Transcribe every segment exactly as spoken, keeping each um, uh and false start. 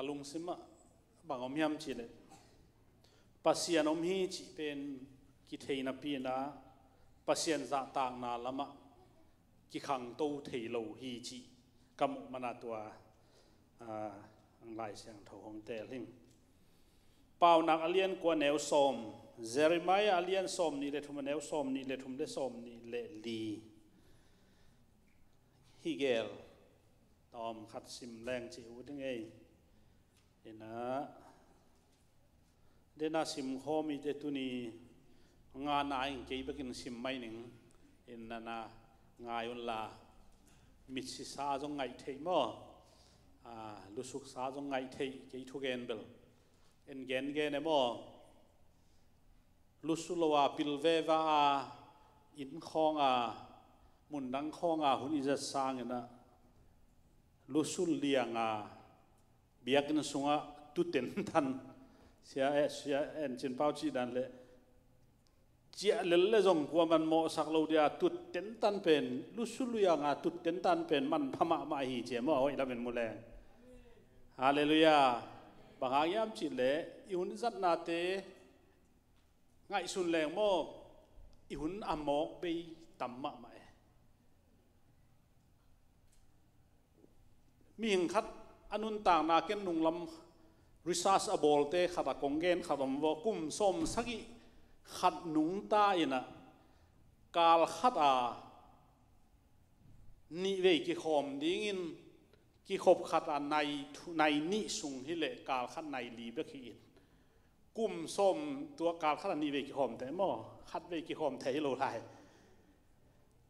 Ka lungsimah bang om hiam cihleh, Pasian om hi cih pen kithei napi-in ah Pasian zahtakna lamah kikhangto thei lo hi cih ka muh mana tua, aa, Lai Siangtho hong teel hing. Paunak a lian kua neu sawm, Jeremiah a lian sawm nih le thum a neu sawm nih le thum le sawm nih le li. Hih gel tawm khat sim leng ci uh ding ei. Ina dena sim khawm i te tuni nga na in kei bekin sim mai ning. Ina na ngai un la, mitsisa zong ngaih theih maw? Aa, lusuksa zong ngaih theih kei thugen bel. En gengen e maw? Lusu lo a pil veva a, inn khawng a, mundang khawng a hun i zat sangin ah lusu liang a, biakinn sungah tu tentan, sia eh, sia en cin pau cih dan le ciah lel le zong kua man mawhsak lo dia, tu tentan pen, lusu liang a tu tentan pen manpha mahmah hi ci e maw, a hoih lamin mu leng. Halleluiah. Bang hang hiam cihleh i hun zatnate ngaihsun leng maw, i hun a mawk bei tam mahmah e. Mihing khat a nuntakna ken nunglam research a bawlte khat a kong gen khat om vaw, kum sawm sagih khat nungta in ah kal khat a nih vei kikhawm dingin, kikhop khat a nai thu, nai nih sung hileh kal khat nai li bek hi in. Kum sawm, tua kal khat a nih vei kikhawm thei maw? Khat vei kikhawm thei hi lo lai.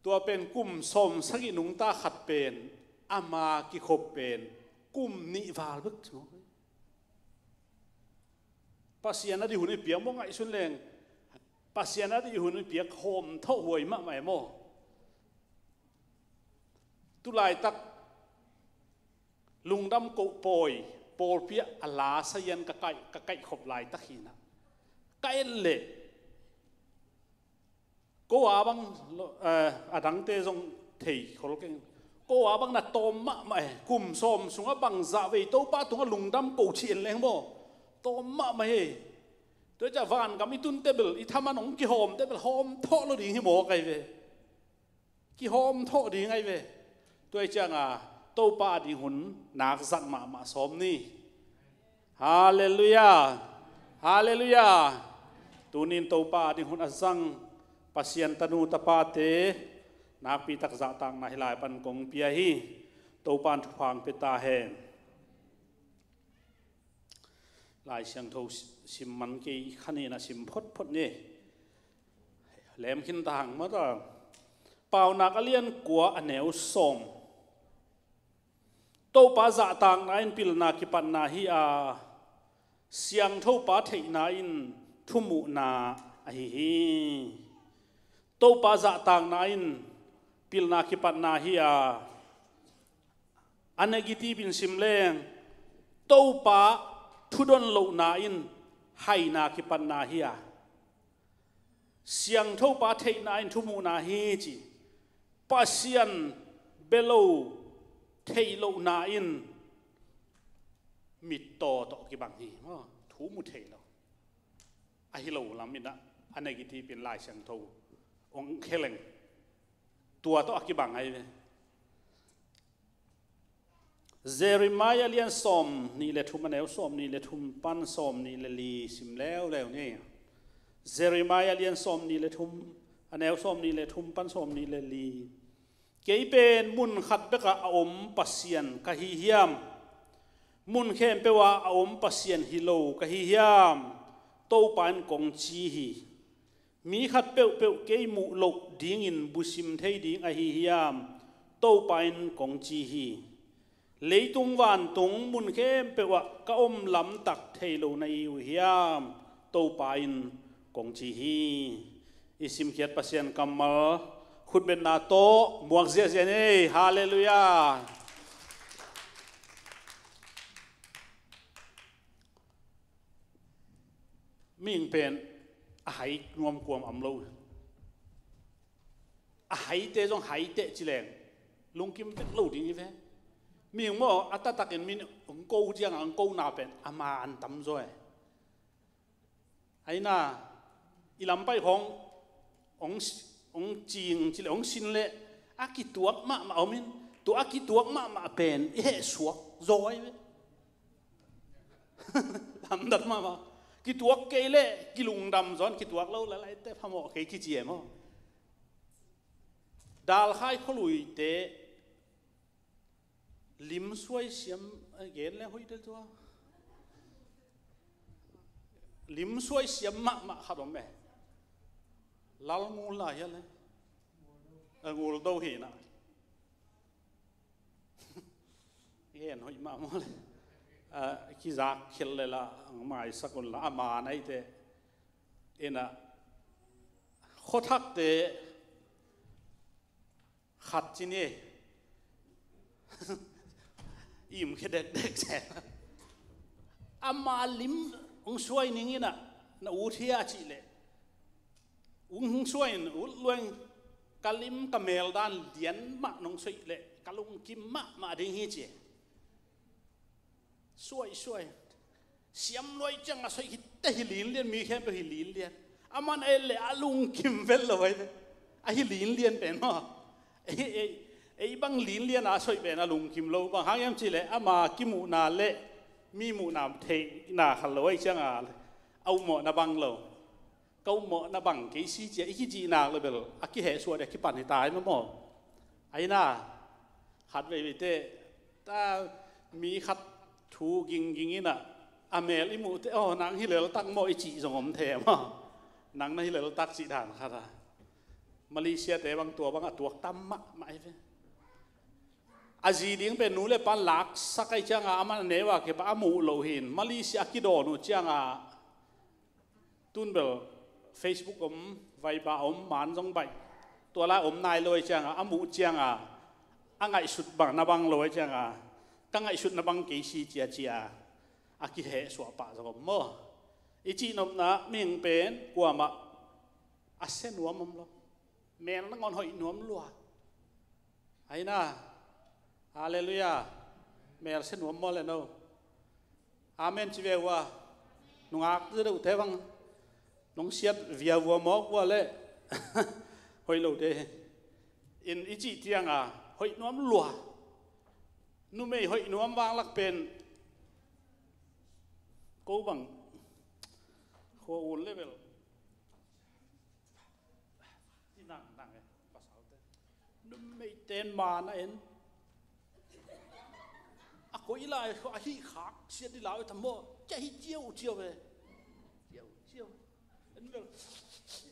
Tua pen kum sawm sagih nungta khat pen, ama kikhop pen kum nih val bek ci maw? Pasian a dih hun i piak maw, ngaihsun leng. Pasian a dih hun i piak hawm thawh huai mahmah e maw? Tulaitak lungdam koh pawi, pawlpi ah a la sayan ka kaih, ka kaih khop laitak hi in ah, ka et leh ko a bang, eh, a dangte zong thei khol keng. Ko a bang na tawm mahmah e, kum sawm sungah bangzah vei Topa tungah lungdam ko ci en leng maw? Tawm mahmah hi. Tua hi ciah vangam i tunte bel, i thaman hong kihawmte bel hawm thawh lo ding hi maw kai ve? Kihawm thawh ding ai ve. Tua hi cianga Topa a ding hun nak zat mahmah sawm ni. Halleluiah. Halleluiah. Tunin Topa a ding hun a zang Pasian tanu tapate nakpi tak zahtakna hi lai pan kong pia hi. Topa in thupha hong pia ta hen. Lai Siangtho sim man kei khanin a sim photphot ni. Lem khin ta hang mata. Paunak a lian kua a neu sawm. Topa zahtakna in pilna kipatna hi a, siangthopa theihna in thumuhna ahi hi. Topa zahtakna in pilna kipatna hi a, a negative in sim leng, Topa thudon lohna in haina kipatna hi a, siangthopa theihna in thumuhna hi ci. Pasian bia lo theih lohna in mittaw tawh kibang hi. Thu mu thei lo. Ahi lo lam in ah a negative in Lai Siangtho hong kheleng. Tua tawh a kibang ahi ve. Jeremiah lian sawm nih le thum a neu sawm nih le thum pan sawm nih le li sim leuleu ni. Jeremiah lian sawm nih le thum a neu sawm nih le thum pan sawm nih le li. Kei pen mun khat bekah a om Pasian ka hi hiam? Mun khempeuh ah a om Pasian hi lo ka hi hiam? Topa in kong ci hi. Mi khat peuhpeuh kei muh loh dingin busim thei ding ahi hiam? Topa in kong ci hi. Leitung vantung mun khempeuh ah ka om lamtak thei lo na hi uh hiam? Topa in kong ci hi. I simkhiat Pasian kammal khutbetna tawh muak ziahziah ni. Halleluiah. Mihing pen a hai nuam kuam am lo. A haite zong haite ci leng lungkim vek lo ding hi ve. Mihing maw, a taktakin min hong ko ciangah hong kona pen a man tam zaw e. Aina, i lampai khawng hong, hong cing cileh hong sin leh a kituak mahmah om in, tua a kituak mahmah pen i hehsuak zaw ahi ve. Lamdang mahmah. Kituak kei leh kilungdam zaw in, kituak lo lalaite phamawh kei kici e maw. Dalkhai khualuite limsuai siam, a gen le hoih del tua. Limsuai siam mahmah khat om e. Lal ngul lai hia le. A ngul do hi na. Gen hoih mahmah le. A, kizak khel le la, ang maisak un la, a man aite. Ina, khuathakte khat ci ni. Im khia dekdek se. Ama lim hong suai ning ina, na ut hia cih leh. Hong suai in ut lueng, ka lim ka mel dan lian mah nong suaih leh, ka lungkim mahmah ding hi ci. Suai, suai. Siam luai ciang a suaih hi te hi linlian, mi khempeuh hi linlian. A man a et leh a lungkim vel lo ahi ve. A hi linlian pen maw. Ei, ei, ei bang linlian a suaih pen a lungkim lo. Bang hang hiam cih leh ama kimuhna leh mi muhna theihna khat lo ahi ciang a, a upmawhna bang lo. Ka upmawhna bang kei si cia i kicih nak le bel a kihehsuah dia kipan hi ta hi maw. Aina, khat veiveite, ta mi khat thu gingging ina, a mel i muh teh, aw, nang hi leltak maw i cih zong om thei maw. Nang na hi leltak cih dan khat a. Malaysia te bang tua bang a tuak tam mahmah hi ve. A zi ding pen nu le pan laksak ahi ciang a, aman a neu a kipan a muh lo hi in. Malaysia a kidawn uh ciang a, tun bel Facebook om, Viber om, man zong baih. Tua lai om nai lo ahi ciang a, a muh ciang a, a ngaihsut bang na bang lo ahi ciang a, ka ngaihsutna bang kei si cia cia a kihehsuah pah zong om maw. I cihnopna mihing pen kuamah a sia nuam om lo. Mel nangawn hoih nuam lua. Aina, halleluiah. Mel sia nuam maw le no. Amen ci ve ua. Nungak deuh deuhte bang nong siat via vua mawk ua le. Hoih lote in i cih ciang a, hoih nuam lua. Numei hoih nuam vanglak pen ko bang khua un le bel. Ci nang nang e, pasalte. Numeite in man a en. A koi lai, a hih khak siat dih lai, ta maw, cia hih ciau ciau e. Ciau ciau. En bel,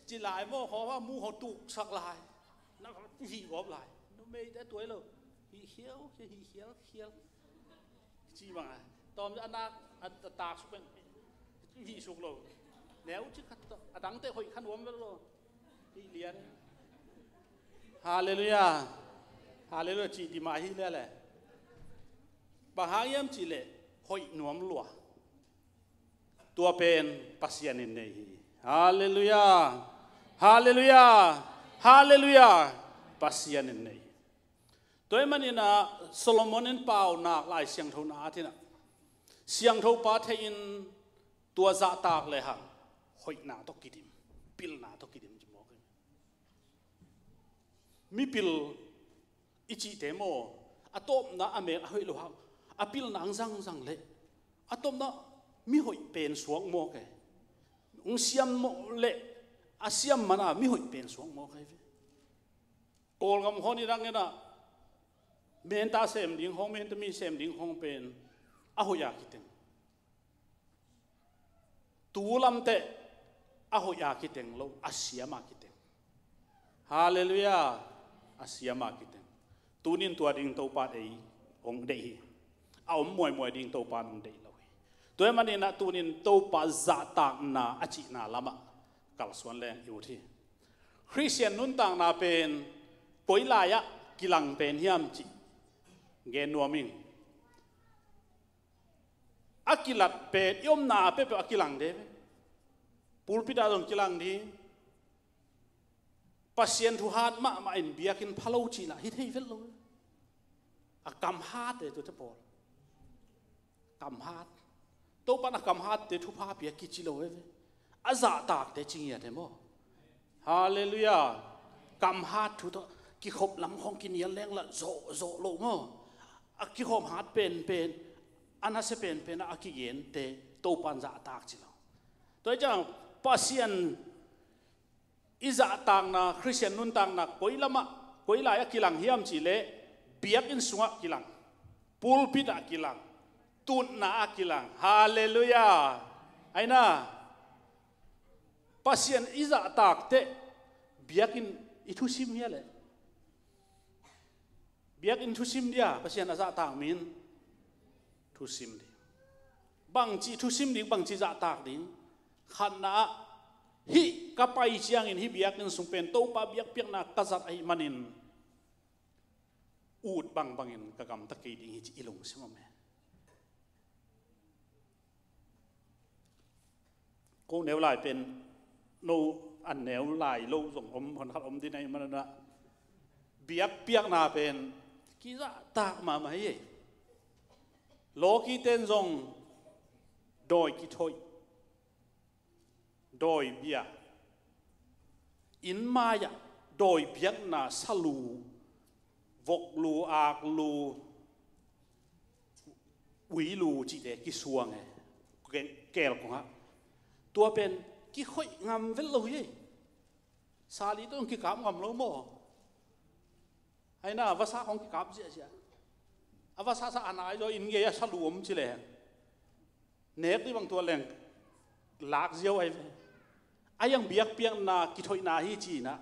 ci lai maw, haw, haw, mu haw tuksak lai. Na hih gawp lai. Numeite tuai lo. Hih khiau, hih khial, khial. Ci bang a. Tawm a nak, a, a tak suk beng. Hih suk lo. Neu ci khat tawh. A dangte hoih khan uam vel lo. Hih lian. Halleluiah. Halleluiah. Ci di mah hi le le. Bang hang hiam cih leh hoih nuam lua. Tua pen Pasian in nei hi. Halleluiah. Halleluiah. Halleluiah. Pasian in nei hi. Tua ahih manin ah Solomon in paunak Lai Siangtho na at in ah, siangtho pa thei in tua zahtak lehang hoihna tawh kidim, pilna tawh kidim ci mawk hi. Mipil i cihte maw, a tawpna a mel a hoih lo hang, a pilna ang zangzang leh a tawpna mihoih pen suak mawk e. Hong siam mawh leh a siam mana mihoih pen suak mawk e ve. Kawlgam khawng i dang in ah, menta sem ding khawng, menta mi sem ding khawng pen a hoih a kiteng. Tu lamteh a hoih a kiteng lo, a siam a kiteng. Halleluiah. A siam a kiteng. Tunin tua ding Topa deih hong deih hi. A om muaimuai ding Topa in hong deih lo hi. Tua ahih manin ah tunin Topa zahtakna a cihna lamah kalsuan leng i ut hi. Khristian nuntakna pen koi lai-ah kilang pen hiam cih gen nuam ing. A kilat pen i omna peuhpeuh a kilang de ve. Pulpit ah zong kilang ding. Pasian thu hat mahmah in biakinn pha lo cih lah hi thei vet lo. A kamhatte tute pawl. Kamhat. Topan a kamhatte thupha pia kici lo e ve. A zahtakte ci ngiat e maw. Halleluiah. Kamhat thu tawh kikhop lam khong kinial leng lah zawh zawh lo maw. A kikhop hat penpen, a nasia penpen a kigente Topan zahtak ci lo. Tua hi ciang Pasian i zahtakna, Khristian nuntakna koi lamah, koi lai a kilang hiam cihleh, biakinn sungah kilang, pulpit ah kilang, tutna ah kilang. Halleluiah. Aina, Pasian i zahtak teh biakinn i thusim hia leh? Biakinn thusim dia, Pasian a zahtak mi in thusim ding. Bangci thusim ding, bangci zahtak ding? Khatna ah, hih ka pai ciangin hih biakinn sung pen Topa biakpiakna ka zat ahih manin ut bangbangin ka gamta kei ding hi ci i lungsim om e. Ko neu lai pen, no an neu lai lo zong om, hon khat om ding ahih manin ah, biakpiakna pen kizahtak mahmah hi. Lawkite in zong dawi kithoih, dawi bia, inn mai-ah dawi biakna salu, voklu, aklu, uilu cihte kisuang e, ke-, keel kongah. Tua pen kikhoih ngam vet lo hi. Sali tawh kikap ngam lo maw. Aina, vasa khong kikap ziahziah. A vasa sa a nai zaw inn gei a salu om ci leng, nek dih bang tua leng lak ziau ahi ve. A iang biakpiakna kithoihna hi ci-in ah,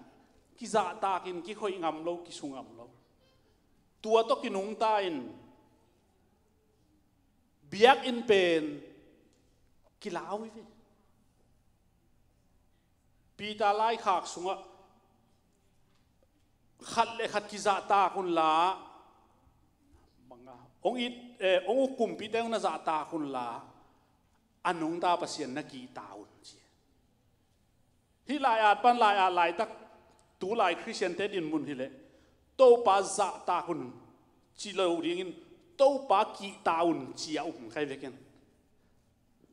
kizahtakin kikhoih ngam lo, kisu ngam lo. Tua tawh kinungta in biakinn pen kilau hi ve. Peter laikhak sungah, khat le khat kizahtak unla, banga, hong it, eh, hong uk kumpite hong na zahtak unla, a nungta Pasian na kihta un ci. Hih lai-at pan lai-at laitak, tulai Khristiante dinmun hileh, Topa zahtak un ci lo dingin, Topa kihta un ci a um kai vekin.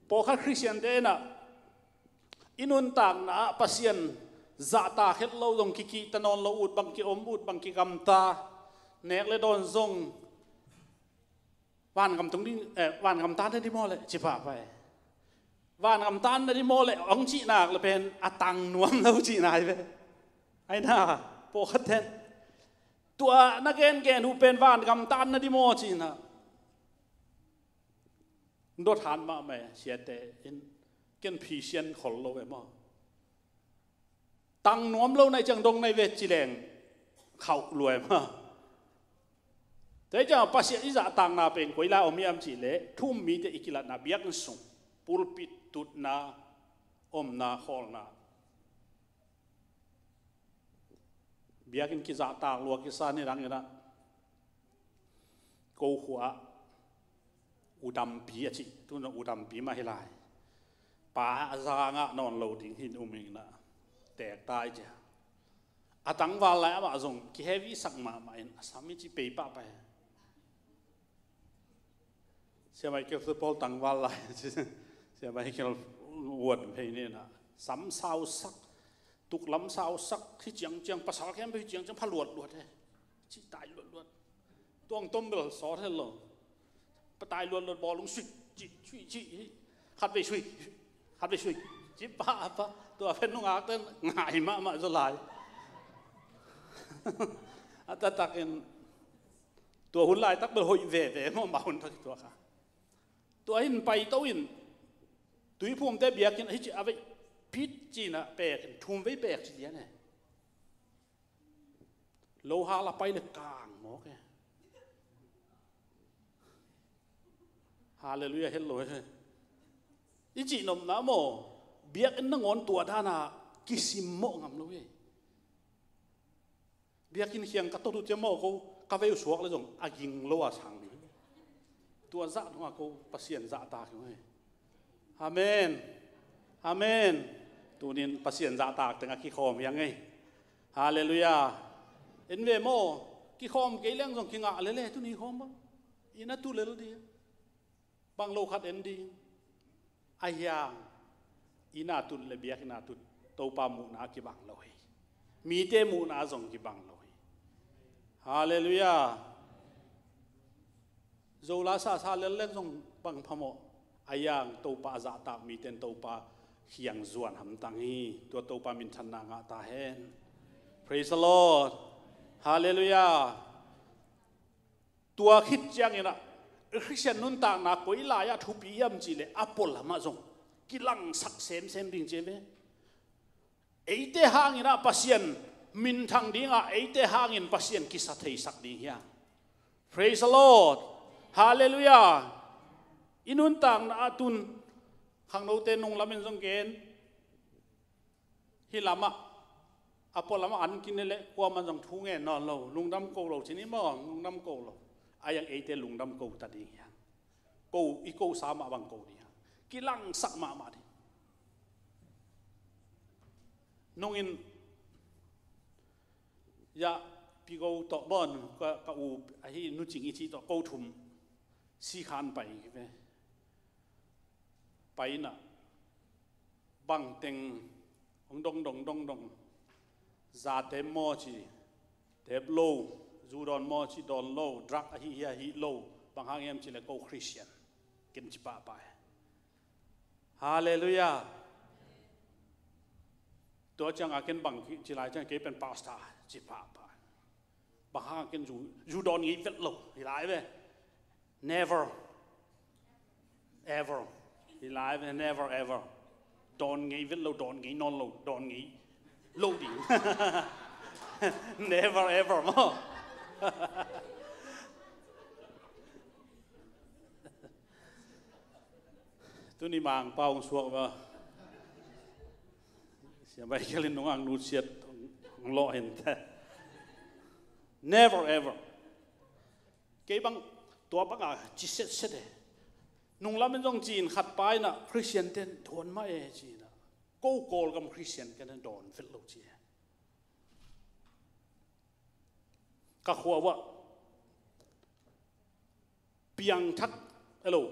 Pawlkhat Khristiante in ah, i nuntakna ah Pasian zahtak het lo zong kikihta nawn lo, ut bang kiom, ut bang kigamta, nek le dawn zong, vangam tung ding, eh, vangam tan na ding maw leh, ci pahpah e. Vangam tan na ding maw leh, hong cih nak le pen, a tang nuam lo cihna hi ve. Aina, pawlkhat ten. Tua na gengen uh pen vangam tan na ding maw cihna. Dot han mahmah e, siate in ken phisian khol lo e maw. Tang nuam lo nai ciang dong nai ve ci leng khauh lua e maw. Tua hi ciang Pasian i zahtakna pen koi lai om hiam cihleh, thu-um mite i kilatna biakinn sung, pulpit, tutna, omna, khawlna. Biakinn kizahtak lua kisa ni dangin ah, ko khua ah udampi a cih, tu-in ah udampi mah hi lai. Pa a zangah nawn lo ding hi in um ing ah, teek ta hi cia. A tangval lai amah zong kiheavy sak mahmah in, a sam hi ci pei pahpah hi. Sia Michael Paul tangval lai, Sia Michael Ward phei ni na, sam sausak, tuklam sausak, hi ciangciang, pasal khempeuh hi ciangciang pha luatluat he. Ci tai luatluat. Tuang tom bel sawt he lo. Pa tai luatluat bawlung sui ci, sui ci hi. Khatvei sui, khatvei sui. Ci pahpah, tua pen nungakte ngai mahmah zaw lai. A taktakin, tua hun laitak bel hoih veve maw, mah hun thak hi tua kha. Tua hin paito in, Tuiphumte biakinn ah hi ci a vei, pit ci-in ah pek in, thum vei pek ci lian e. Lo hal a pai le kang mawk e. Halleluiah, het lo e. I cihnopna maw, biakinn nangawn tua dan a kisimmawh ngam lo e. Biakinn khiang ka tot uh ciang maw, ko ka vei uh suak le zong a ging lo a sang ding. Tua zah dong a ko Pasian zahtak hi. Amen. Amen. Tunin Pasian zahtak teng a kikhawm hi ing ei. Halleluiah. En ve maw. Kikhawm kei leng zong kingah lele, tuni khawm bang. Inn a tu lel ding. Bang lo khat en ding. A hiang, inn a tut le biakinn a tut, Topa muhna kibang lo hi. Mite muhna zong kibang lo hi. Halleluiah. Zo la sasa lel leng zong bang phamawh. A hiang Topa a zahtak mite in Topa hiang zuan hamtang hi. Tua Topa minthanna ngah ta hen. Praise the Lord. Halleluiah. Tua khit ciangin ah, Khristian nuntakna koi lai-ah thupi hiam cih leh a pualamah zong kilangsak semsem ding ci ve. Eite hangin ah Pasian minthang ding a, eite hangin Pasian kisa theisak ding hi a. Praise the Lord. Halleluiah. I nuntakna ah tun khangnote nunglamin zong gen. Hih lamah, a pualamah an kine leh kuaman zong thu ngen nawn lo, lungdam ko lo, ci ni maw, lungdam ko lo. A hiang eite lungdam ko ta ding hi a. Ko, i kosa mah bang ko ding hi a. Kilangsak mahmah ding. Nungin, ya, pi ko tawh bawn, ka, ka u, ahi Nu Cing i ci tawh, ko thum, sikhan pai ve. Pai na, bangteng, hong dong dong dong dong. Za tep maw ci, tep lo, zu dawn maw ci, dawn lo, drug ahi hi, ahi lo, bang hang hiam ci leh ko Khristian, ken ci pahpah hi. Halleluiah. Tua ciangah ken bang ci lai ciang kei pen pastor, ci pahpah. Bang hang ken zu, zu dawn ngei vet lo, hi lai ve. Never. Ever. Hi lai ve, never ever. Dawn ngei vet lo, dawn ngei nawn lo, dawn ngei lo ding. Never ever maw. Tuni Mangpau hong suak va. Sia Michael in nungak nutsiat hong lawh hin te. Never ever. Kei bang tua banga ci setset e. Nunglamin zong ci-in khat pa in ah Khristian ten dawn mah e ci-in ah. Ko Kawlgam Khristian ken dawn vet lo ci e. Ka khua uah piangthak, hello,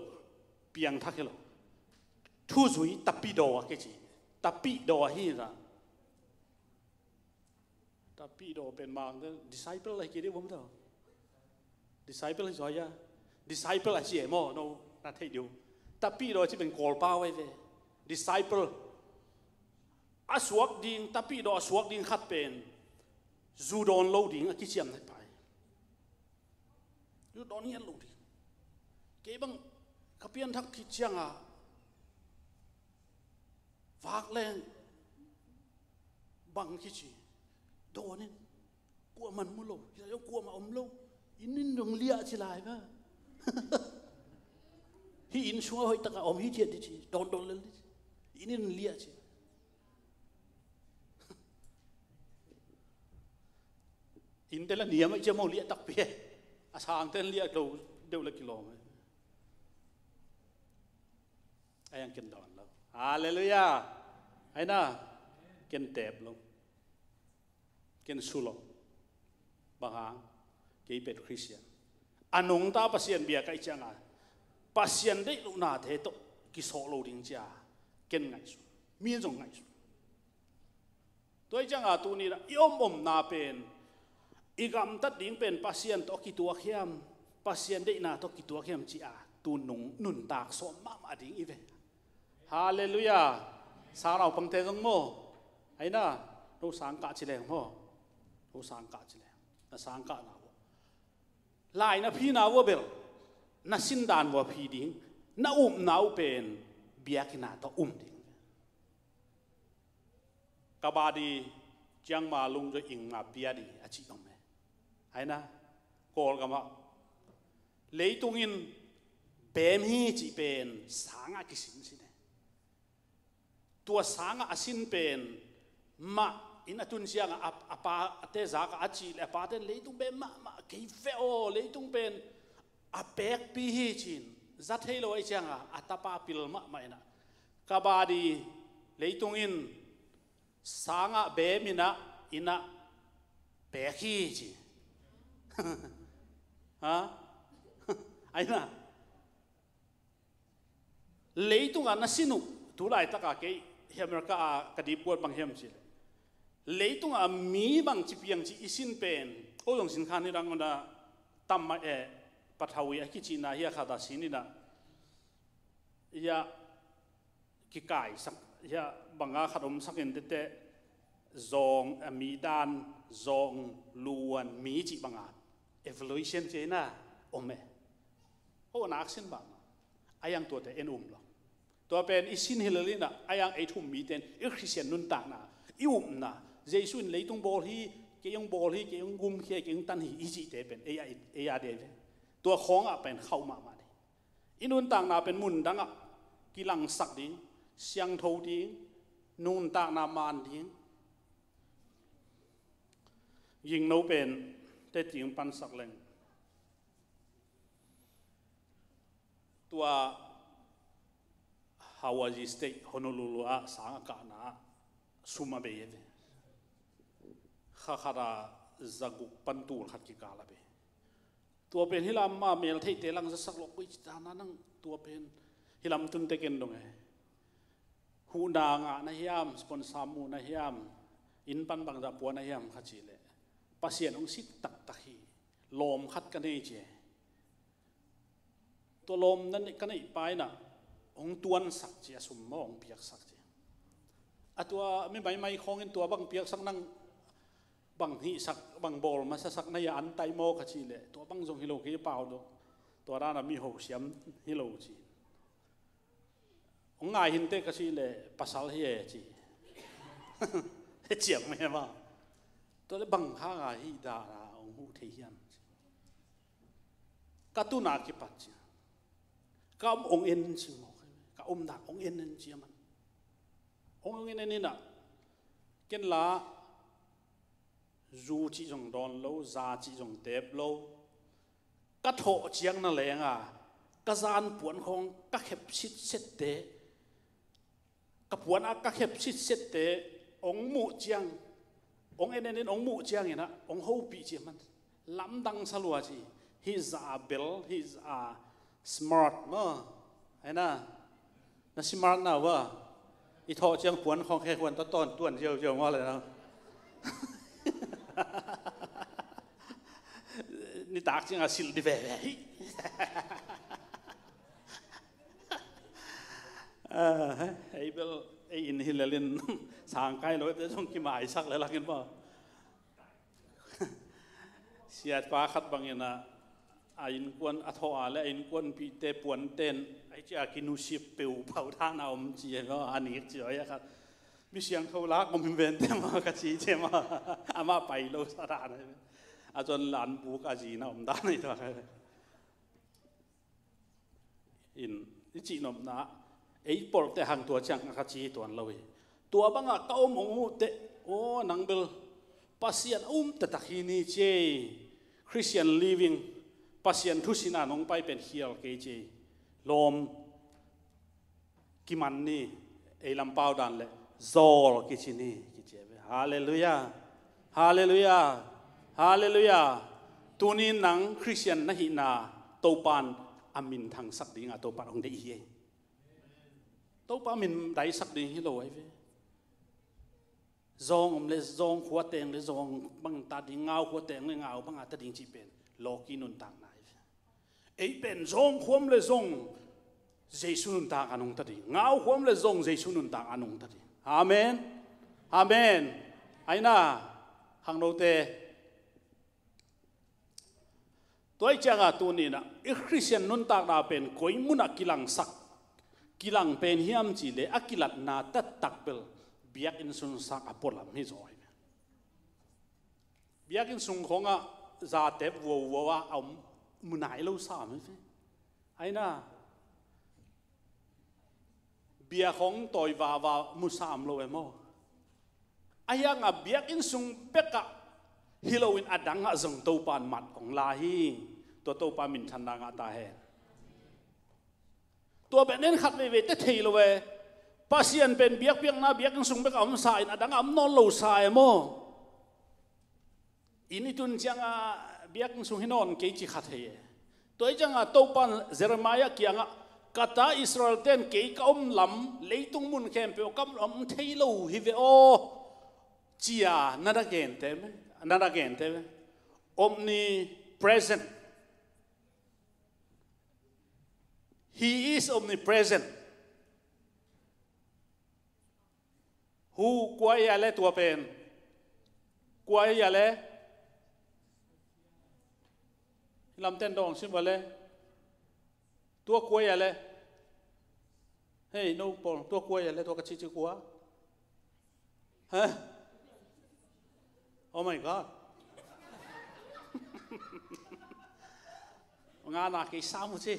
piangthak, hello. Thuzui tapidaw a kici. Tapidaw ahi na. Tapidaw pen Mang te disciple ahi kei dih bom tau. Disciple hi zoi a. Disciple a ci e maw, no, na theih dih uh. Tapidaw a ci pen Kawlpau ahi ve. Disciple. A suak ding, tapidaw a suak ding khat pen zu dawn lo ding a kiciamna pai. Zu dawn ngiat lo ding. Kei bang ka pianthak khit ciangah vak leng bang kici. Dawn in. Kuaman mu lo. Hi zah kuamah om lo. Inn in dong liah ci lai ba. Hih inn sungah hoih takah om hi ciat dih ci. Dawn dawn lel dih ci. Inn in liah ci. Innte la niam a i ciam ho liah takpi e. A sangte in liah lo deuh la kilawm e. A hiang ken dawn lo. Halleluiah. Aina, ken tep lo. Ken su lo. Bang hang, kei pet Khristian. A nungta Pasian bia ka hih cianga Pasian deih lohnate tawh kisawh lo ding cia ken ngaihsun. Mi in zong ngaihsun. Tua hi cianga tuni-in i om omna pen, i gamtat ding pen Pasian tawh kituak hiam, Pasian deihna tawh kituak hiam ci-a tu nung nuntak sawm mahmah ding i ve. Halleluiah. Sang naupangte zong maw? Aina, no sangkah ci leng maw? No sangkah ci leng. Na sangkahna uh, lai na phina uh bel, na sindan uh phi ding, na upna uh pen biakinn ah tawh um ding. Ka body ciangma lungzoi ingma pia ding a cih om e. Aina, Kawlgamah leitung in beem hi cih pen sangah kisin sin e. Tua sangah a sin pen mah in a tun ciangah a, a pate zakah a cih leh a pate in leitung beem mahmah kei ve aw, leitung pen a pekpi hi ci-in za thei lo ahih ciangah a tapa pil mahmah in ah, ka body leitung in sangah beem in ah, in ah pek hi ci. Ha? Aina. Leitungah na sin uh, tu laitaka kei hi America a ka dipkuat bang hiam cih leh, leitungah mi bang ci piang ci i sin pen, ko zong sin khan hi dang una tam mah e, pathau i a kicihna hi a khat a sin inah, hi a kikaisak, hi a banga khat omsak in tete, zawng, a mi dan, zawng, luan, mi cih banga evolution ci ina om e. Ho nak sin bang a yang tuate en um lo. Tua pen i sin hi lel inah, a yang ei thum mite in i Khristian nuntakna, i upna, Jesu in leitung bawl hi, kei hong bawl hi, kei hong gumkhia, kei hong tan hi i cihte pen ei a, ei a dei ve. Tua khawngah pen khauh mahmah dei. I nuntakna pen mun dangah kilangsak ding, siangtho ding, nuntakna man ding. Gingno pen teti hong pansak leng, tua Hawaii State Honolulu ah sang a kahna ah sum a bei e ve. Kha khat a zaguk pan tul khat kikal a bei. Tua pen hi lam a mel theihte lang zasak lo, koi ci ta na nang, tua pen hi lam tunte ken dong e. Huhna ngah na hiam, sponsor mu na hiam, inn pan bangzah pua na hiam kha cih leh, Pasian hong sik taktak hi, lawm khat ka nei ci e. Tua lawm na ne-, ka neih pa inah hong tuansak ci, a sum maw hong piaksak ci. A tua mi maimai khawngin tua bang piaksak nang, bang hihsak, bang bawl masasak na hi a, an tai maw ka cih leh, tua bang zong hi lo kei pau lo. Tua dana mi ho siam hi lo ci. Hong ngai hinteh ka cih leh, pasal hi e ci. He ciang mah e maw. Tua leh bang hanga hih dana hong huh thei hiam ci. Ka tuna kipat ci. Ka om ong en ci maw. Ka om dak ong en en ci a man. Ong en en inah, ken la zu cih zong dawn lo, za cih zong tep lo. Ka thawh ciang na lenga, ka zan puan khawng ka khep sitsette, ka puan a ka khep sitsette, ong muh ciang, ong en en in ong muh ciang inah, ong hopih ci a man. Lamdang sa lua ci, hih za a bel, hih za a smart maw. Aina, na smart na uh a, i thawh ciang puan khawng khe huan ta tawn tuan ziauziau maw le na. Nitak ciang a silh di veve hi. Ah, ei bel, ei in hi lelin sangkai lo, ei bel zong kimaisak le lakin maw. Siatpa khat bangin a, a innkuan a thawh a le a innkuanpihte puanten, ai cia kinusip peuh pau dan a om ci e maw, a nik ci oi a khat. Mi siangtho lak om hi vente maw ka ci ci e maw. Amah pai lo sa dan a. A cuan lan buk a zina om dan a i thawh a. In, i cihnopna, ei polhte hang tua ciang a ka ci tuan lo hi. Tua bangah ka om hong uh teh, aw, nang bel Pasian a um taktak hi ni ci ei. Christian living, Pasian thusin a nong pai pen khial kei ci ei. Lawm kiman ni, ei lampau dan le zawl kici ni, kici ve. Halleluiah. Halleluiah. Halleluiah. Tuni nang Christian na hihna Topan a minthangsak dinga Topan hong deih hi ei. Topa min daisak ding hi lo ai ve. Zawng om le zawng khua teng le zawng bang ta ding, ngau khua teng le ngau banga ta ding cih pen lawki nuntakna ai ve. Ei pen zawng khua om le zawng Jesu nuntak a nungta ding, ngau khua om le zawng Jesu nuntak a nungta ding. Amen. Amen. Aina, khangnote, tua i cianga tuninah i Khristian nuntakna pen koi munah kilangsak, kilang pen hiam cih leh a kilatna taktak bel biakinn sungsak a pualam hi zaw hi. Biakinn sung khawngah zatep vuauvuau a om mu nai lo sam hi. Aina, bia khawng tawi vava mu sam lo e maw? A hiangah biakinn sung bekah hi loin a dangah zong Topa in mat hong la hi. Tua Topa minthanna ngah ta hen. Tua pen en khat veivei te thei lo e. Pasian pen biakpiakna biakinn sung bekah om sa in a dangah om nawn lo sa e maw? Inn i tun ciangah biakinn sung hi nawn kei ci kha thei e. Tua hi ciangah Topa in Jeremiah kiangah, ka ta Israel ten kei ka om lam, leitung mun khempeuh ka om lam thei lo hi ve aw, cia na na gente, na na gente ve. Omnipresent. He is omnipresent. Hu kua ia le tua pen. Kua ia le. Lamten dong sim va le. Tua kua ia le. Hei, no pawl, tua kua ia le, tua ka cici kua. Hah? Oh my God. Nga na kei samu ci.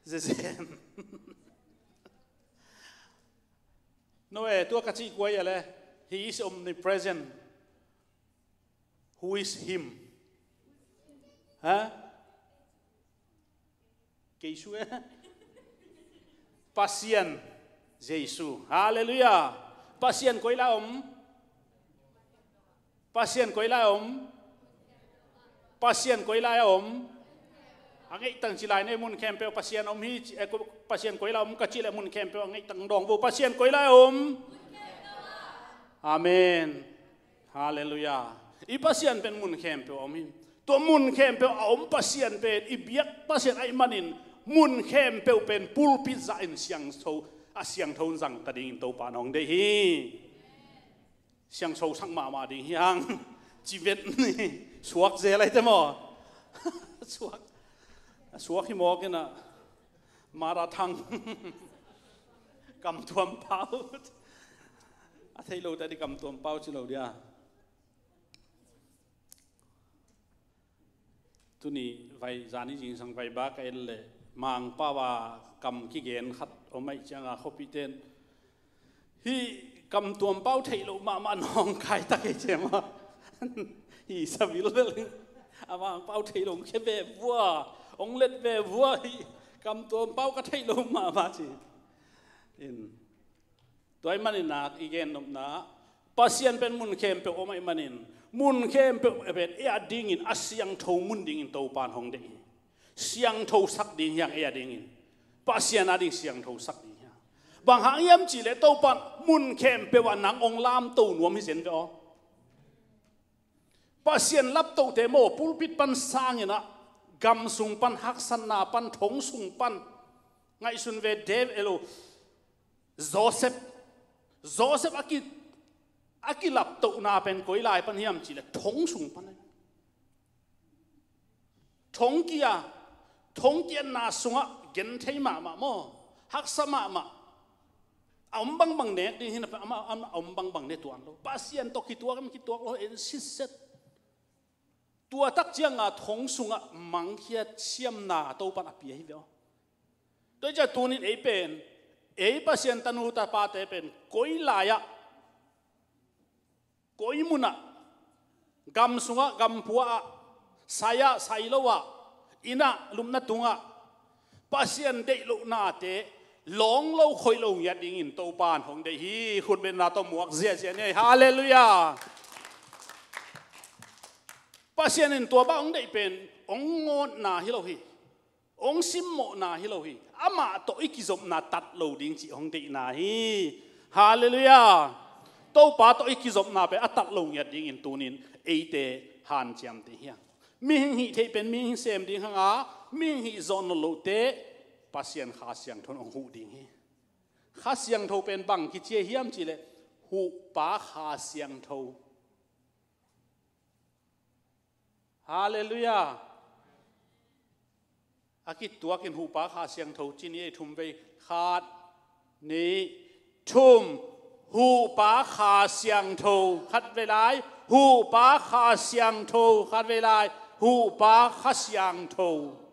Zezen. No e, tua ka ci kua ia le. He is omnipresent. Who is him? Ha? Kei su e. Pasian Jesu. Halleluiah. Pasian koi lai om? Pasian koi lai om? Pasian koi lai a om? A ngeihtang ci lai ne, mun khempeuh Pasian om hi, eh, Pasian koi lai om ka ci le mun khempeuh a ngeihtang dong vo. Pasian koi lai om? Amen. Halleluiah. I Pasian pen mun khempeuh a om hi. Tua mun khempeuh a om Pasian pen i biak Pasian ahih manin mun khempeuh pen pulpit zah in siangtho, a siangtho in zang ta dingin Topa in hong deih hi. Siangtho sak mahmah ding hi hang. Ci vet ni. Suak zel lai te maw? Suak. Suak hi mawk in a. Marathang. Kam tuam pau. A thei lo ta di kam tuam pau ci lo dia. Tuni vai zani zingsang vai ba ka en le Mangpau a kam kigen khat om aih cianga khuapihte in hi kam tuam pau theih loh mahmah nawngkai tak ei ciama hi sabilbel a Mangpau theih loh hong khia ve vua, hong let ve vua hi kam tuam pau ka theih loh mahmah ci in. Tua ahih manin nak i gennopna Pasian pen mun khempeuh om ahih manin mun khempeuh pen ei a dingin a siangtho mun dingin Topa in hong deih hi. Siangtho sak ding hiang ei a dingin. Pasian a ding siangtho sak ding hiang. Bang hang hiam cihleh Topa in mun khempeuh ah nang hong lamto nuam hi zen ve aw. Pasian laptohte maw pulpit pan sangin ah gam sung pan haksatna pan thong sung pan ngaihsun ve David elo Joseph, Joseph a ki, a kilaptohna pen koi lai pan hiam cihleh thong sung pan. Thongkia, thongkiatna sungah genthei mahmah maw, haksa mahmah. A om bangbang nek ding hi na, a om bangbang ne tuan lo. Pasian tawh kituak em kituak lo en sitset. Tua tak cianga thong sungah mangkhiat siamna Topan a pia hi ve aw. Tua hi ciah tunin ei pen, ei Pasian tanu tapate pen koi lai-ah, koi munah, gam sungah, gam pua-ah, sai-ah, sai lo-ah, innah, lupna tungah Pasian deih lohnate lawng lo khoih lo ngiat dingin Topan hong deih hi. Khutbetna tawh muak ziahziah ni ei. Halleluiah. Pasian in tua bang hong deih pen hong ngawtna hi lo hi. Hong simmawhna hi lo hi. Amah tawh i kizopna tat lo ding cih hong deihna hi. Halleluiah. Topa tawh i kizopna pen a tat lo ngiat dingin tunin eite hanciam ding hiang. Mihing hih theih pen mihing sem ding hanga, mihing hih zawh nawn lohte Pasian Kha Siangtho in hong huh ding hi. Kha Siangtho pen bang kici hiam cihleh huhpa Kha Siangtho. Halleluiah. A kituakin huhpa Kha Siangtho ci ni ei. Thum vei. Khat, nih, thum. Huhpa Kha Siangtho. Khat vei lai. Huhpa Kha Siangtho. Khat vei lai. Huhpa Kha Siangtho.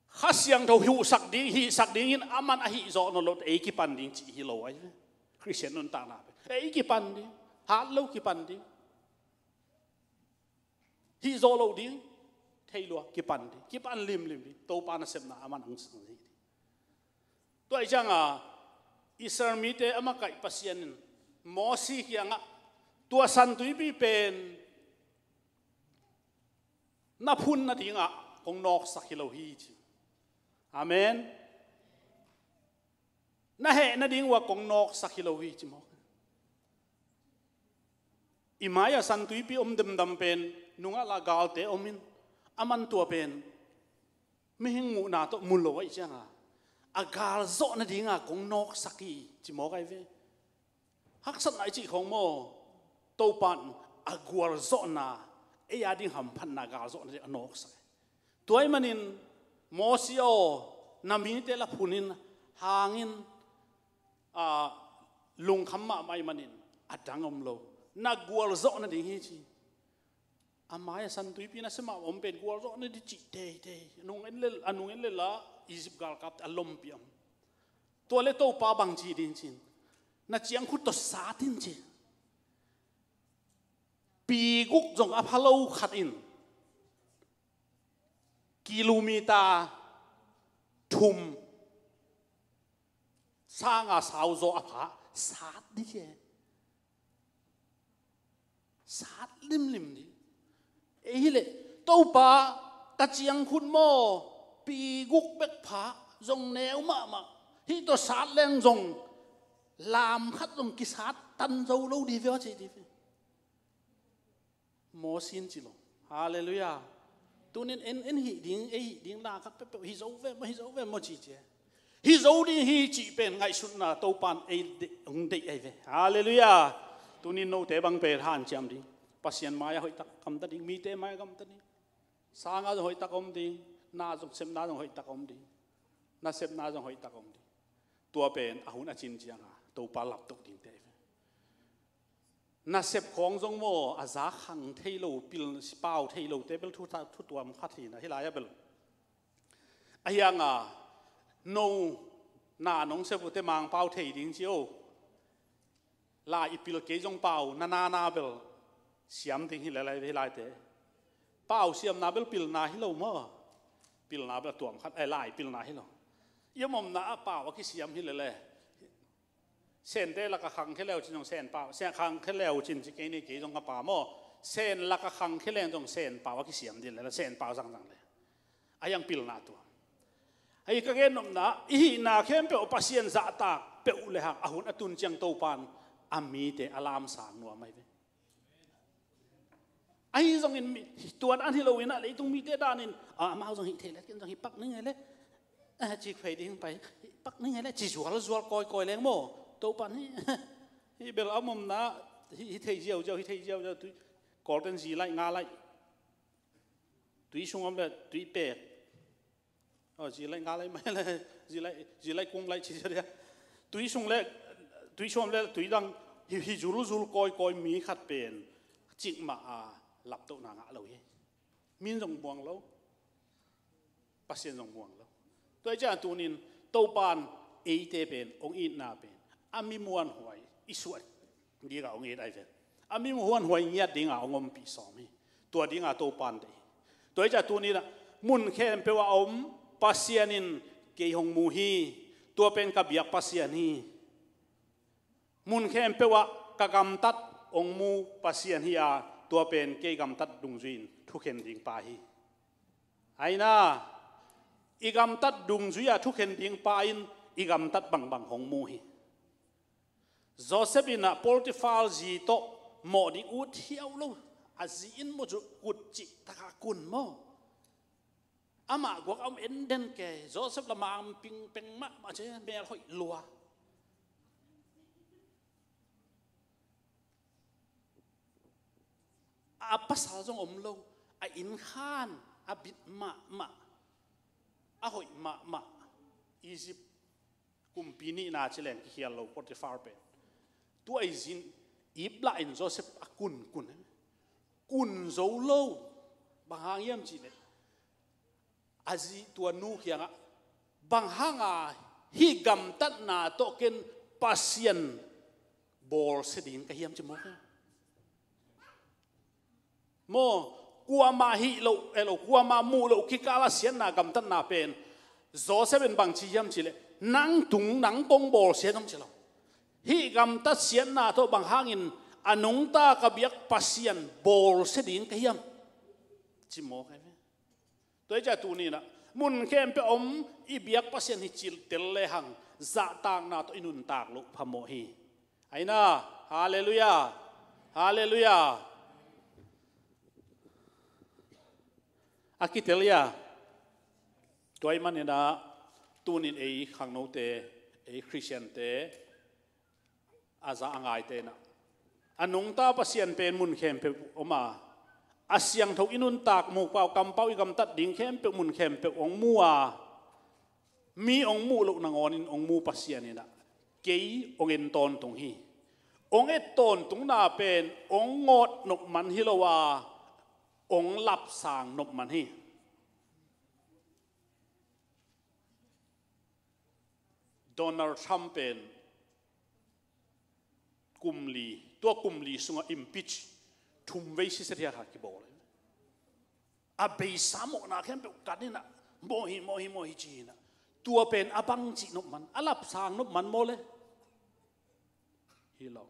Kha Siangtho huhsak ding, hihsak dingin aman a hih zawh nawn loh ei kipan ding cih hi lo ahi. Khristian nuntakna pen ei kipan ding, hat lo kipan ding. Hih zawh loh ding, thei lua kipan ding, kipan limlim ding. Topa nasepna aman ang sang hi ding. Tua hi cianga Israel mite a makaih Pasian in Mosi kiangah Tua San Tuipi pen na phun nadingah kong nawksak hi lo hi ci. Amen. Na heh nading uh ah kong nawksak hi lo hi ci mawk. I mai-ah San Tuipi om demdam pen nungah la galte om in, a man tua pen mihing muhna tawh mu lo ahih cianga a galzawh nadinga kong nawksak hi ci mawk ahi ve. Haksatna i cih khawng maw, Topan a gualzawhna, ei a ding hamphatna galzawhna ding a nawksak hi. Tua ahih manin Mosi aw, na mite la phunin hangin, a, lungkham mahmah ahih manin a dang om lo, na gualzawh nading hi ci. A mai-ah San Tuipi nasem ah om pen gualzawh na ding cih teitei. A nung en lel, a nung en lel a Egypt galkapte a lompi om. Tua le Topa bang ci ding ci-in, na ciangkhut tawh sat in ci. Pi guk zong a pha lo khat in kilometer thum sanga sauzaw a pha sat ding ci. Sat limlim ding. Ei hileh, Topa, ka ciangkhut maw, pi guk bek pha zong neu mahmah, hih tawh sat leng zong lam khat zong kisat tan zo lo ding ve aw ci ding ve. Mosi in ci lo. Halleluiah. Tunin en, en hih ding, ei hih ding la khat peuhpeuh hi zo ve maw, hi zo ve maw ci ci. Hi zo ding hi cih pen ngaihsutna Topan ei deih, hong deih ahi ve. Halleluiah. Tunin note bang pen hanciam ding. Pasian mai-ah hoihtak gamta ding, mite mai-ah gamta ding. Sanga zong hoihtak om ding, na zong sepna zong hoihtak om ding. Na sepna zong hoihtak om ding. Tua pen a hun a cin cianga Topa laptoh dingte ahi ve. Nasep khawng zong maw, a za khang thei lo, pil pau thei lote bel thu, thu tuam khat hi na, hih lai-ah bel. A hianga, no, na nong sep uhte Mangpau thei ding ci o. Lai i pil kei zong pau, na, na, na bel siam ding hi le lai, hih laite. Pau siamna bel pilna hi lo maw. Pilna bel a tuam khat, eh, lai pilna hi lo. I om omna ah pau a kisiam hi le le. Sente laka khangkhia leu cin zong sen pau, sen khangkhia leu cin ci kei ni kei zong ka pa maw. Sen laka khangkhia leng zong sen pau a kisiam ding le, sen pau zangzang le. A hiang pilna tua. Ahi ka gen nopna, i hihna khempeuh Pasian zahtak peuh le hang, a hun a tun ciang Topan a mite a lamsang nuam ahi ve. Ahi zongin mi, tuan an hi loin ah leitung mite danin, a, amau zong hih thei le, ken zong hih pak ning e le, a, ci khwei ding pai, hih pak ning e le, ci zualzual kawikawi leng maw. Topan hih, hih bel a om omna, hih, hih thei ziauziau, hih thei ziauziau, tui, Kawlten zi laih, nga laih. Tui sung om le, tui pek. Aw, zi laih nga laih mai le, zi laih, zi laih kung laih ci zia dia. Tui sung le, tui sung om le, tui dang, hi, hi zulzul kawikawi mi khat pen, cikmah a, laptohna ngah lo hi. Min zong muang lo. Pasian zong muang lo. Tua hi ciang tunin, Topan eite pen, hong itna pen, a mi muanhuai, i suah dingah hong it ahi ve. A mi muanhuai ngiat dingah hong ompih sawm hi. Tua dingah Topan deih hi. Tua hi ciang tuninah, mun khempeuh a om Pasian in kei hong mu hi. Tua pen ka biak Pasian hi. Mun khempeuh ah ka gamtat hong mu Pasian hi a, tua pen kei gamtat dungzui-in thukhen ding pa hi. Aina, i gamtat dungzui-a thukhen ding pa in i gamtat bangbang hong mu hi. Joseph in ah Potifar zi tawh mawh ding ut hiau lo. A zi in maw, zu kut cih taka kun maw. Amah guak a om enden kei, Joseph lamah ang pingpeng mahmah ci, mel hoih lua. A pasal zong om lo, a innkhan a bit mahmah, a hoih mahmah, Egypt kumpi nihna ci leng kikhial lo Potifar pen. Tua i zin, ip lah in Joseph a kunkun. Kun zo lo, bang hang hiam cih leh, a zi tua nu kiangah, bang hanga hih gamtatna tawh ken Pasian bawlsia ding ka hiam ci mawk hia? Maw, kuamah hih loh, eh, lo, kuamah muh loh kikala siatna gamtatna pen, Joseph in bang ci hiam cih leh, nang tung, nang kong bawlsia dong ci lo. Hih gamtat siatna tawh bang hangin A nungta ka biak Pasian bawlsia ding ka hiam? Ci mawk ahi ve. Tua hi ciah tuni-in ah mun khempeuh om i biak Pasian hi cil tel lehang zahtakna tawh i nuntak loh phamawh hi. Aina, halleluiah, halleluiah. A kitel ia. Tua ahih manin ah tunin ei khangnote, ei Khristiante, a za a ngaite in ah a nungta Pasian pen mun khempeuh om a, a siangtho i nuntak, mukpau kampau i gamtat ding khempeuh mun khempeuh hong mu a, mi hong muh loh nangawnin hong mu Pasian in ah kei hong en tawntung hi. Hong et tawntungna pen hong ngawt nop man hi lo a, hong lapsang nop man hi. Donald Trump pen kum li, tua kum li sungah impeach thum vei sisat hiat kha kibawl. A beisa mawhna khempeuh kan in ah mawh hi, mawh hi, mawh hi ci in ah, tua pen a bangci nop man, a lapsang nop man maw le? Hi lo.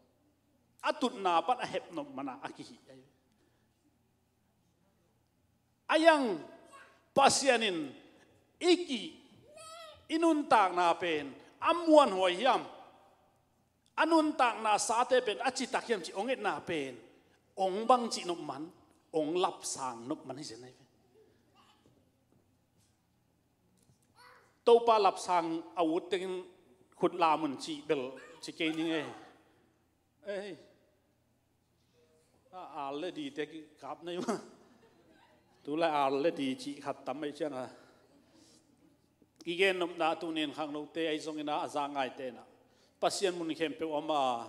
A tutna pan a hep nop man a, a kihih ahi. A iang Pasian in i ki, i nuntakna pen a muanhuai hiam? A nuntakna sate pen a citak hiam cih hong etna pen hong bangci nop man, hong lapsang nop man hi zen ahi ve. Topa lapsang a ut tengin khut lam un cih bel ci kei ning ei. Ei. A al le dite kikap nei ma. Tu lai al le di cih khat tam ei ciang a. Kigen nopna tunin khangnote ahi zongin ah a za ngaite in ah Pasian mun khempeuh om a,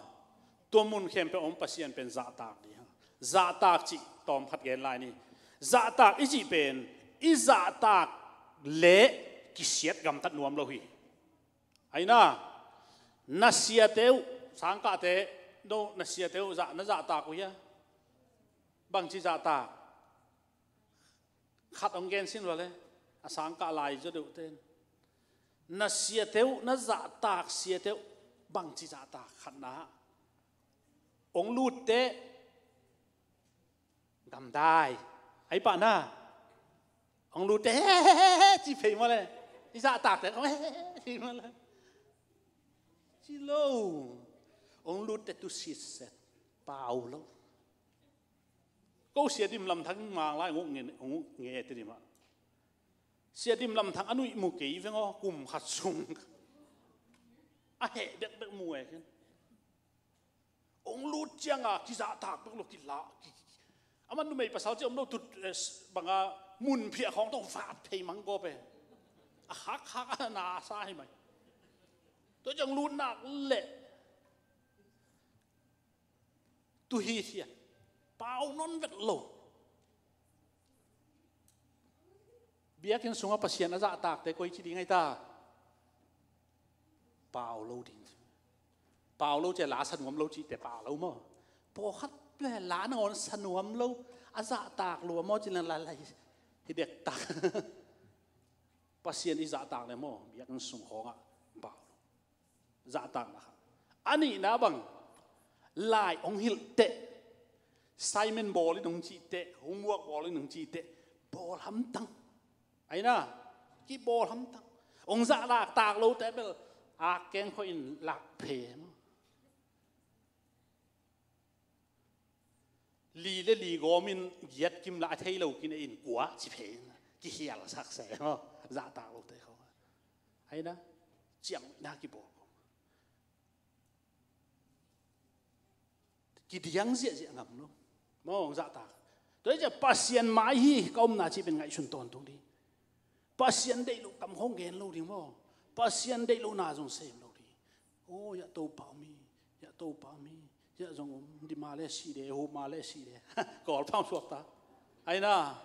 tua mun khempeuh om Pasian pen zahtak ding. Zahtak cih tawm khat gen lai ni. Zahtak i cih pen i zahtak leh kisiat gamtat nuam lo hi. Aina, na siate uh, sangkahte, no na siate uh zah, na zahtak uh hia? Bangci zahtak? Khat hong gen sin vale, a sangkah lai zaw deuh ten. Na siate uh, na zahtak siate uh bangci zahtak? Khatna, hong lutte gamdai. Ai pahna, hong lutte he he he he ci phei maw le? I zahtakte hong he he he ci maw le? Ci lo. Hong lutte tu sitset, pau lo. Ko sia dim lamthang mang lai nguk nge, nguk nge te dim ah. Sia dim lamthang a nuih mu kei veng aw, kum khat sung. A heh dekdek mu e ken. Hong lut cianga kizahtak bek lo kila. Ki, ki, aman numei pasal ci om lo tut, eh, banga mun phiah khawng tawh vat phei mang gawp e. A khak khak a na sa hi mai. Tua ciang lut nak leh. Tu hi thian. Pau non vet lo. Biakinn sungah Pasian a zahtakte koi ci ding ahi ta? Pau lo ding. Pau lo cia la sa nuam lo cihte pau lo maw? Pawlkhat le la nangawn sa nuam lo, a zahtak lua maw ci le la la hi, hi dektak. Pasian i zahtak le maw, biakinn sung khawngah pau lo. Zahtakna kha. A nihna bang, lai hong hilh teh, assignment bawl in hong cih teh, homework bawl in hong cih teh, bawl hamtang. Aina, kibawl hamtang. Hong zahtaktak lote bel, a keng khawh in lak phe maw? Li le li gawmin giat kim la a thei lo kin in kua ci phe in kihial sak se maw? Zahtak lote khawng. Aina, ciang na kibawl. Kidiang ziahziah ngam lo. Maw, zahtak. Tua hi ciah Pasian mai hi ka omna cih pen ngaihsun tawntung ding. Pasian deih loh kam khawng gen lo ding maw? Pasian deih lohna zong sem lo ding. Aw, hiah Topa om hi, hiah Topa om hi, hiah zong om, di ma le si de, hu ma le si de. Kawl pam suak ta. Aina.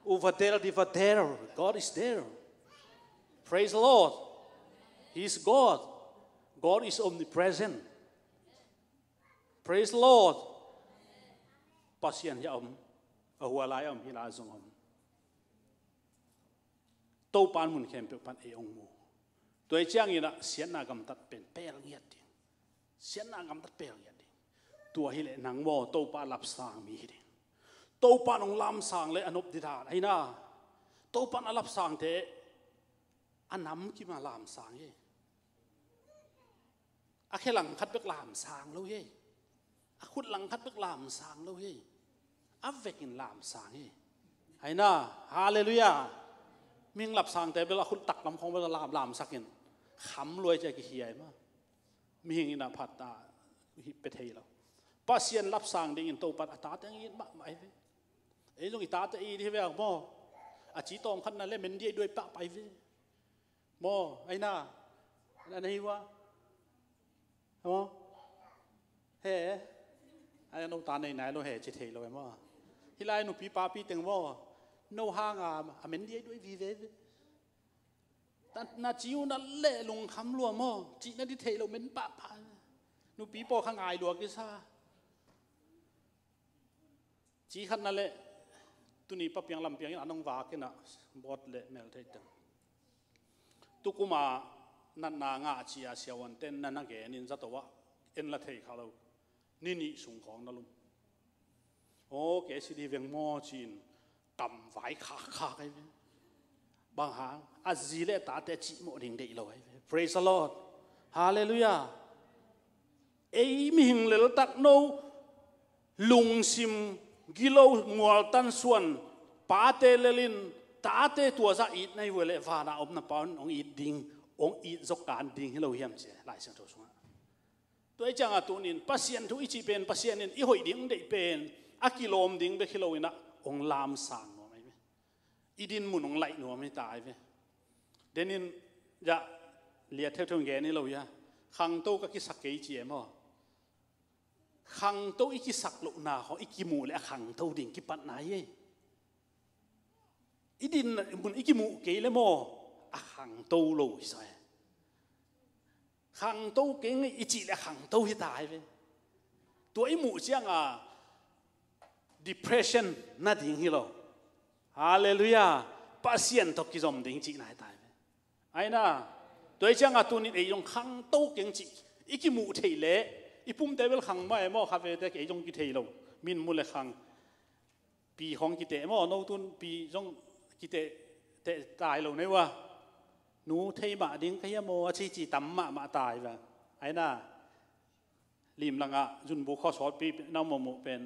Uva del, di va del. God is there. Praise the Lord. He is God. God is omnipresent. Praise the Lord. Pasian hiah om. A hua lai om, hi lai zong om. Topan mun khempeuh pan ei hong mu. Tua hi ciangin ah siatna gamtat pen pel ngiat ding. Siatna gamtat pel ngiat ding. Tua hileh nang maw, Topa lapsang mi hi ding. Topa nong lamsang le a nop didan aina. Topa na lapsangte a nam kima lamsang hi. A khe langkhat bek lamsang lo hi. A khut langkhat bek lamsang lo hi. A vekin lamsang hi. Aina, halleluiah. Mihing lapsangte bel a khut taklam khong bel lam lamsakin kham luai cia kihiai ma. Mihing ina phat ta hi pe thei lo. Pasian lapsang dingin Topa a tate ang it mahmah hi ve. Ei zong i tate i di hi ve ang maw. A ci tawm khatna le men diai duai pahpai ve. Maw, aina. Aina na hi ua. Maw. He. Aina no ta nei nai lo he ci thei lo e maw. Hilai nupi papi teng maw. No hanga a men diai duai vive ve. Na ci una le lungkham lua maw. Ci na di thei lo men pahpai. Nupi paw kha ngai lua kisa. Ci khatna le tuni papiang lampiang in a nong vak ina bawt le mel thei teng. Tukuma natna ngah cia siawan ten na na gen in zato ah en la thei kha lo. Ni nih sung khawng na lum. Aw, kei si di veng maw ci-in kam vai khakkhak ai ve. Bang hang a zi le tate cihmawh ding deih lo ai ve. Praise the Lord. Halleluiah. Ei mihing leltak no lungsim gilo mualtan suan pate lelin tate tuazah it nai vua le vana omna paun ong it ding ong it zok kan ding hi lo hiam cia Lai Siangtho sungah. Tua i cianga tunin Pasian thu i cih pen Pasian in i hoih ding deih pen a kilawm ding bek hi lo inah ong lamsang nuam ai ve. I din mun ong laih nuam hi ta ai ve. Denin ja liat theutheu gen hi lo ia. Khangto ka kisak kei ci e maw. Khangto i kisak lohna khaw i kimuh le a khangto ding kipatna hi ei. I din mun i kimuh kei le maw a khangto lo hi sa e. Khangto kei ngei i cih le a khangto hi ta ai ve. Tua i muh cianga depression na ding hi lo. Halleluiah. Pasian tawh kizom ding cihna hi ta ai ve. Aina, tua i cianga tunin ei zong khangto keng cih i kimuh theih le i pumte bel khang mah e maw kha vete kei zong kithei lo. Min mu le khang pi khong kiteh maw no tun pi zong kiteh teh tai lo nei ua. Nu thei mah ding ka hiam aw a cici tam mahmah tai va. Aina, limlangah zunbuk khaw sawtpi nau mawmuh pen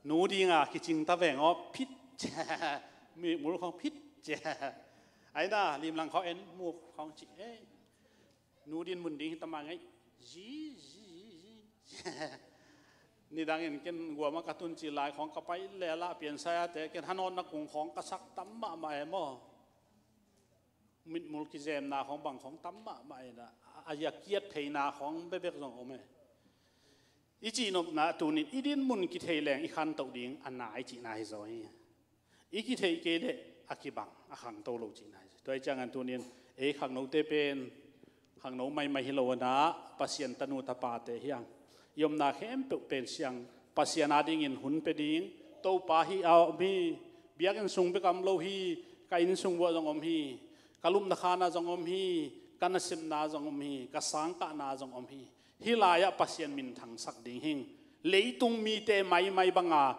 nu dinga kicing ta veng aw phit cia. Mihmul khawng phit cia. Aina limlang khaw en muk khawng cih ei. Nu din mun ding hi ta mah ngei. Zi zi zi zi. Nidangin ken guama ka tun ci lai khawng ka pai lela piansai ate ken hanawtna kung khawng ka sak tam mahmah e maw. Mitmul kizemna khawng bang khawng tam mahmah ina a zia kiat theina khawng bebek zong om e. I cihnopna tunin i din mun kithei leng i khantoh ding a nai cihna hi zaw hi. I kithei kei leh a kibang a khangto lo cihna hi zaw. Tua i ciangan tunin ei khangnote pen khangno maimai hi lo ana Pasian tanu tapate hiang i omna khempeuh pen siang Pasian adingin hun pe ding Topa hi a om hi. Biakinn sung bek a om lo hi. Ka inn sung vuah zong om hi. Ka lupna khana zong om hi. Ka nasepna zong om hi. Ka sangkahna zong om hi. Hih lai-ah Pasian minthangsak ding hing. Leitung mite maimai banga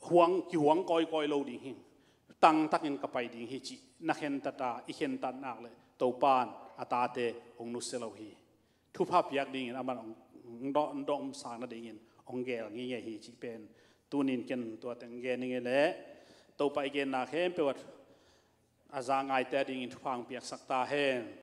huang kihuang kawikawi lo ding hing. Tangtakin ka pai ding hi cih na khentat a i khentat nak le Topan a tate hong nusia lo hi. Thupha piak dingin aman hong dawh hong dawh hong sang nadingin hong gel ngingei hi cih pen tunin ken tua teng gen ngei leh Topa i genna khempeuh a za ngaite adingin thupha hong piaksak ta hen.